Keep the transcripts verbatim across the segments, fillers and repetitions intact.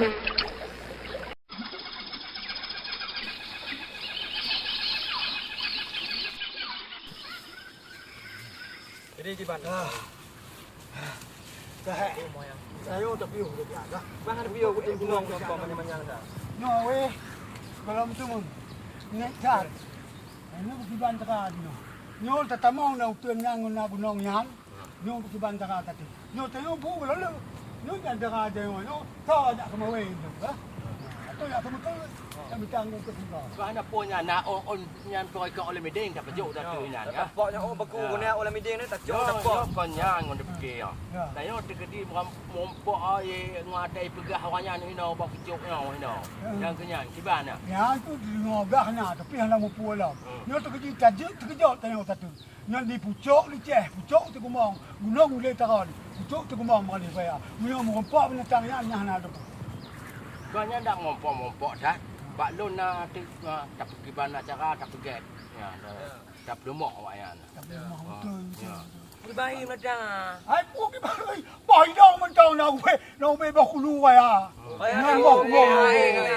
Jadi kiban. Ah. Dah, eh. Ayo, tapi, oh, dah, dah. Bang, ada piôh, eh, gunong, gunong, manyang-manyang, dah. Nyoe weh, gohlom teumon. Nget that. Nyoe beukiban teuka jinoe. Nyoe tatamong na uteuen nyan ngon na gunong nyan. Nyoe beukiban teuka tadi. Nyoe tanyoe bu lolo. Nyoe jan teuka tanyoe nyoe. Tho jak keumawe nyoe, ha? Atau jak keumeukeu. Jak mita ngon keu singkong. Bah na po nyan na on, on nyan po ikot oleh mideng tapajuk tatu nyan, ya. Tapak nyoe, oh, baku guna oleh mideng ni tajuk tapak. Nyoe kon nyan ngon dipike, ya. Ya. Tanyoe teukeudi mumpok, ah, ye, ngon atai peugah awak nyan inoe bak pucok nyoe inoe. Hmm. Nyang keu nyan, kiban na. Nyan tu deungoe gah na, tapi hana mupu lom. Hmm. Nyoe teukeudi tajeuet teukeujot tanyoe tatu. Nyan di pucok Liceh, pucok Teugumong, gunong Ulée Taron, pucok Teugumong Meurani Raya. Meunyoe meurumpok binatang nyan, nyan hana teupeu. Kon nyan dak meurumpok-rumpok that. Bak lôn na teuk, na tapeukiban acara, tapeugét. Ya, ta-, tapeurumoh awak nyan. Tapeurumoh, beutôi, beutôi, beutôi. Kiban binatang, ah. Hai, pu kiban, boh idong mantong na ubé, na ubé boh kulu raya. Nyan boh kulu.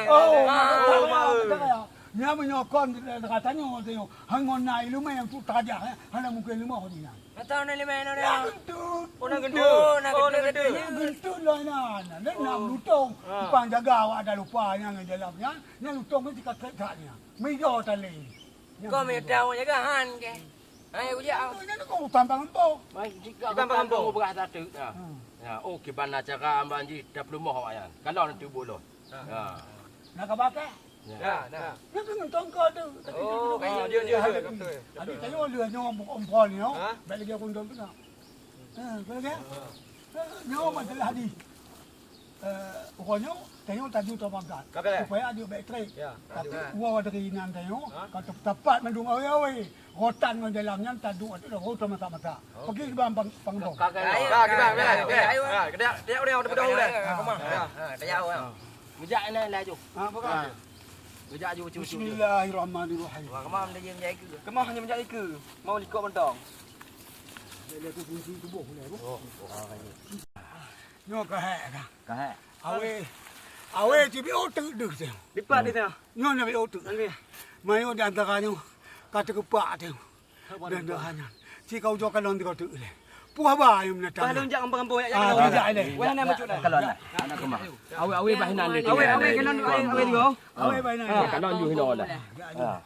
Oh, raya. Nyan meunyoe kon dara tanyoe, tanyoe. Han ngon na ileumèe nyang tu tajah, eh. Hana mungken leumoh di nyan. Atau na ileumèe na. Ya, geutut. Oh, na geutut. Oh, na geutut. Geutut lom inan. Nyan na lutong. Ah. Tukang jaga awak ada lupa nyan ngon dalam nyan. Nyan lutong nyan sikatrek that nyan. Meuigoe tali. Kau meuigoe. Tahu jaga han ke? Hai, ujak. Nyan kau utang bang empo. Mai, jika utang bang empo. Beurah satu. Ya. Hmm. Ya, oh, kiban acara amban jih, tapeurumoh awak nyan. Kalau nanti bolon. Ah. Ya. Na kaba kah? Ya, na. Nyan keuh ngon tongkol tu. Oh, dia, dia, dia. Habis tanyoe lheueh nyoe buka umpol nyoe, ha? Bèk lagèe kondom tu na. Ha, kau lagèe? Ha, nyoe masalah hadis. Eh, pokoknya tanyoe taju tau bangkat. Supaya dia bèk trek. Ya. Tapi uroe dari inan tanyoe, ha? Ka tepat mandum awé-awé. Rotan ngon dalam nyan taduek ateueh rotan masak-masak. Oke. Peugi keu bang, bang, bang. Ka, ka, ka. Ayo, ka, ka, ka, ka. Ayo. Ha, keudak, keudak ureueng teupeudoh ulèe. Ha, ha, ha, tayau, ha. Meujak inan laju. Ha, bukan. Ha. Meujak ju, ju, ju, ju. Bismillahirrahmanirrahim. Wah, kemah meujak ikeu. Kemah meujak ikeu. Mau likot mantong. Dia tu kunci tuboh ulèe, bu. Oh, oh. Nyoe ka hèk ka. Ka hèk. Awé, awé cit biôh teuk deuh teuh. Dipat di teuh. Nyoe na biôh teuk. Nangkeuh. Mayoe di antara nyoe ka teukeupak teuh. Dan doa nyan. Cit ka ujoe kalon tiga teuk lé. Puah ba ayeuem na. Bah lôn jak gampông-gampông, jak, jak. Ah, jak lé. Wah, na macut dah. Kalon dah. Anak kemah. Awé, awé bah inan dia. Awé, awé, kalon, awé, awé juga. Awé bah inan. Ah, kalon ju hino lah. Ah.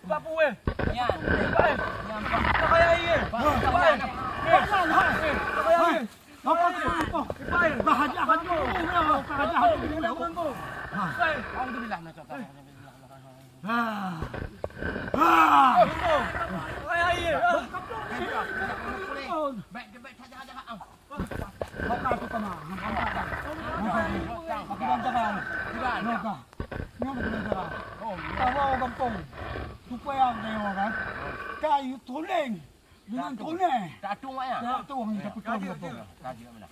Pak Pu, eh. Ya. Pak, eh. Ya, Pak. Tak payah, eh. Pak, tak payah. Eh, tak payah, eh. Apa tu? Apa? Bah, hajat, hajat. Hajat, hajat. Ha. Alhamdulillah, nak cakap. Ah. Ah. Maka tu kama. Maka tu kama. Maka tu kama. Maka tu kama. Tahu gampông. Supaya orang tengok kan. Kayu tuling. Dengan tuling. Tak tu, Mak, ya? Tak tu, orang tak betul gampông.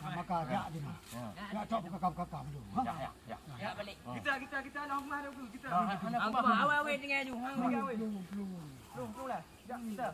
Maka jak dia. Ya. Nak cok kakam-kakam tu. Ha? Ya, ya, ya. Ya, balik. Kita, kita, kita nak rumah dulu. Kita. Apa? Awal-awal tinggal tu. Ha, belum, belum, belum. Belum, belum lah. Ya, kita.